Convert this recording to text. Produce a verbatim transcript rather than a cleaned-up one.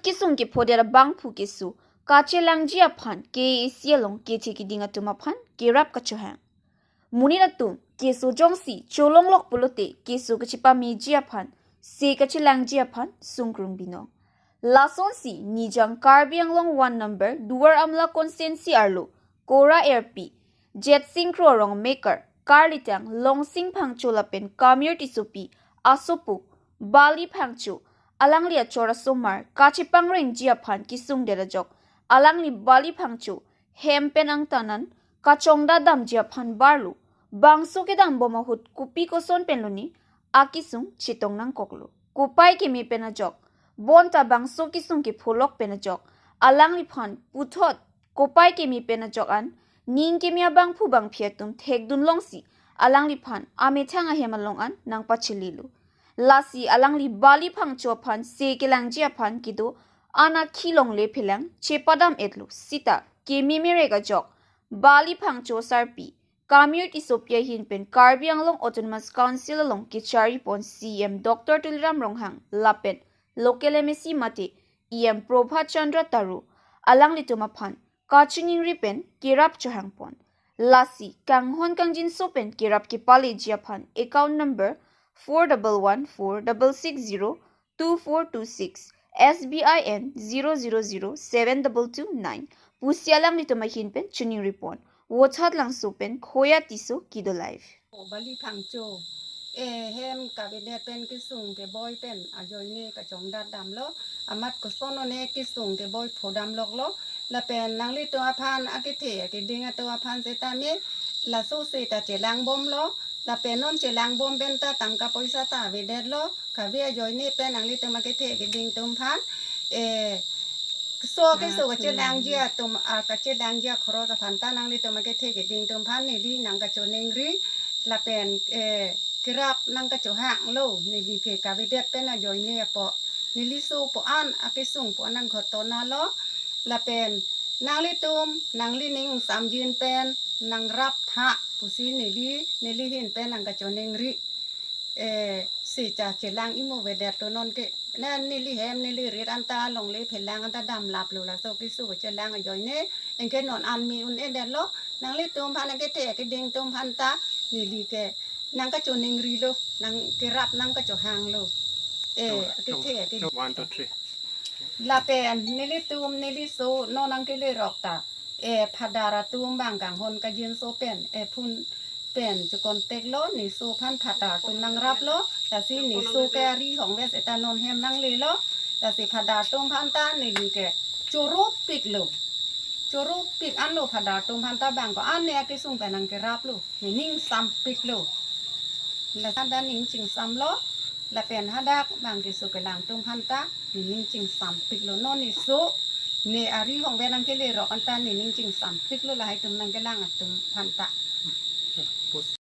Kesung kephodet abangphu keso kachelangji aphan K A A C along kethe keding atum aphan kerap kachohang. Monit atum keso jongsi cholonglok pulote keso kachepameji aphan, se kachelangji aphan sungkrung binong. Lasonsi Nijang Karbi Anglong one number Duar Amla constituency arlo Kora R P Jetsing Kro Rongmekar, Karlitang Longsing Phangcho lapen Kamir Tissopi asopo Bali Phangcho, alangli achor asomar kachepangrengji aphan kesungdet ajok alangli Bali Phangcho hem pen angtan an kachongdat damji aphan barlo. Bangso kedambom ahut kopi koson pen loni akesung chetong nangkoklo. Kopai keme pen ajok, bonta bangso kesung kepholok pen ajok alangliphan puthot kopai keme pen ajok an ning keme abangphu bangphi atum thekdun longsi alangliphan amethang ahem along an nangpachelilo. Lasi alangli Bali Phangcho aphan se kelangji aphan kedo an akhi longle phelang chepadam-etlo sita keme merek ajok Bali Phangcho sarpi Kamir Tissopi ahin pen Karbi Anglong Autonomous Council along kecharipon C E M Doctor Tuliram Ronghang lapen local M A C mate E M Prabhat Chandra Taro alanglitum aphan kachiningri pen kerap chohangpon. Lasi kanghon kangjinso pen kerap kepaleji aphan account number four double one four double six zero two four two six, S B I N zero zero zero seven double two nine pusi alanglitum ahin pen chiningripon. Vothatlangso pen Khoya Tisso kedo live. O Bali Phangcho, e hem kavedet pen kesung keboi pen ajoine kachongdat damlo, amat koson one kesung keboi phodamloklo, lapen nanglitum aphan akethe akeding atum aphan setame laso seta chelangbomlo, lapen non chelangbom pen ta tangka poisa ta avedetlo, kave ajoine pen nanglitum akethe akeding atum aphan, e, so keso kachelangji atum, a, kachelangji akhoros aphan ta nanglitum akethe akeding atum aphan neli nangkachoningri, lapen, e, kerap nangkachohanglo, neli ke kavedet pen ajoine apo, neli so po an, akesung po an nangghotona lo, lapen nanglitum nanglining samjin pen nangrap tha pusi neli, neli hin pen nangkachoningri. E, seta chelang imo vedetlo non ke. Na neli hem neli rit anta longle phelang anta damlaplo, laso keso chelang ajoine. Anke non an me un-edetlo. Nanglitum aphan akethe akeding atum aphan ta neli ke nangkachoningrilo, nangkerap nangkachohanglo. E, akethe akeding. One, two, three. Lapen nelitum neli so non nangkelerok ta, e, phadar atum bang kanghon kangjinso pen, e, phone pen checontact lo, ne so aphan phadar atum nangraplo, lasi ne so ke ari hongve seta non hem nanglelo, lasi phadar atum aphan ta neli ke choro piklo. Choro pik anlo phadar atum aphan ta bang ko-an ne akesung pen nangkeraplo, nening sampiklo. Lason ta ning chingsamlo, lapen hadak bang keso kelang atum aphan ta nening chingsampiklo. Non ne so, ne ari hongve nangkelerok anta nening chingsampiklo, lahai atum nangkelang atum aphan ta.